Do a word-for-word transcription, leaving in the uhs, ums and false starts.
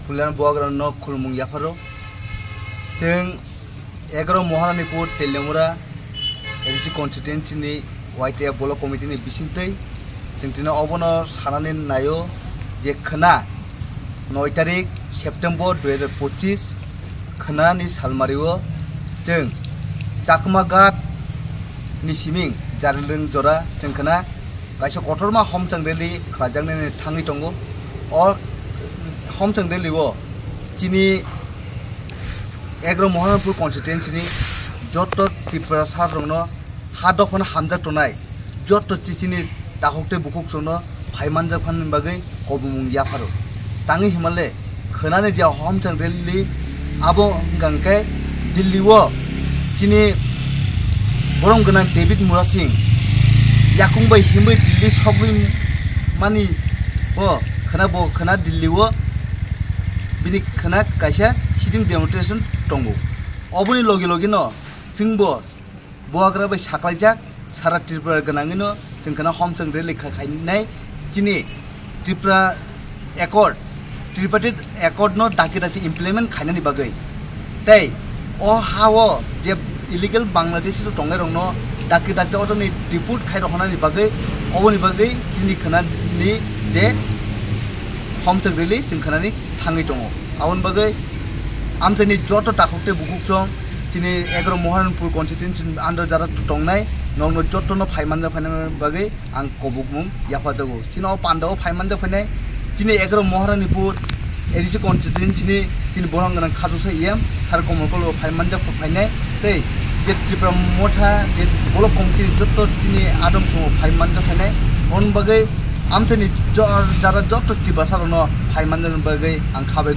Pulian buagrano khulumung yapharo. Chwng egaro Maharanipur Teliamura A D C constituency ni Y T F block committee ni bisingtwi chwng tini obono sanani naio je khwna noi tarik September dui hajar pochis khwnani salmario chwng Chakma Ghat ni siming Jarilung jora chwng khwna kaisa kotorma homchang rally khlaijaknani thangwi tongo. O homchang rally o chini egaro Maharanipur constituency ni joto Tiprasa rokno ha dophano hamjak tongnai joto chichini takhuk tei bukhuk chwngno phai manjak phani bagwi kobomung yapharo. Tangwi himale khwnani je homchang rally abo wngkha hwnkhe Delhi o chini borom gwnang David Murasing yakung bai himwi Delhi sogwi mani bo khwna bo khwna Delhi o bini khwna kaisa sitting demonstration tongo. Oboni logi logi no chwngbo buagra bai saklaijak sara Tripura gwnangwino chwng khwna homchang rally kha khainai chini Tripura Accord, Tripartite Accord no dakti dakti implement khainani bagwi. Tei o hao je illegal Bangladeshi rok tongnai rokno dakti dakti otoni deport khai rohornani bagwi, oboni bagwi chini khwnani je homchang rally chwng khwnani thangwi tongo. Aboni bagwi amchaini joto takhuk tei bukhuk chwng chini egaro Maharanipur constituency under jara tongnai nokno jotono phai manja phaina bagwi ang kobokmung yapharjago. Chini o pandao phai manjak phainai chini egaro Maharanipur A D C constituency ni chini borang gwnang Khajuksa E M Sir Komol Kolo phai manjak phainai tei je Tipra Motha je block committee ni joto chini adom songo phai manjak phainai. Aboni bagwi amchaini jo-, jara joto Tiprasa rokno phai manjak bagwi ang khabai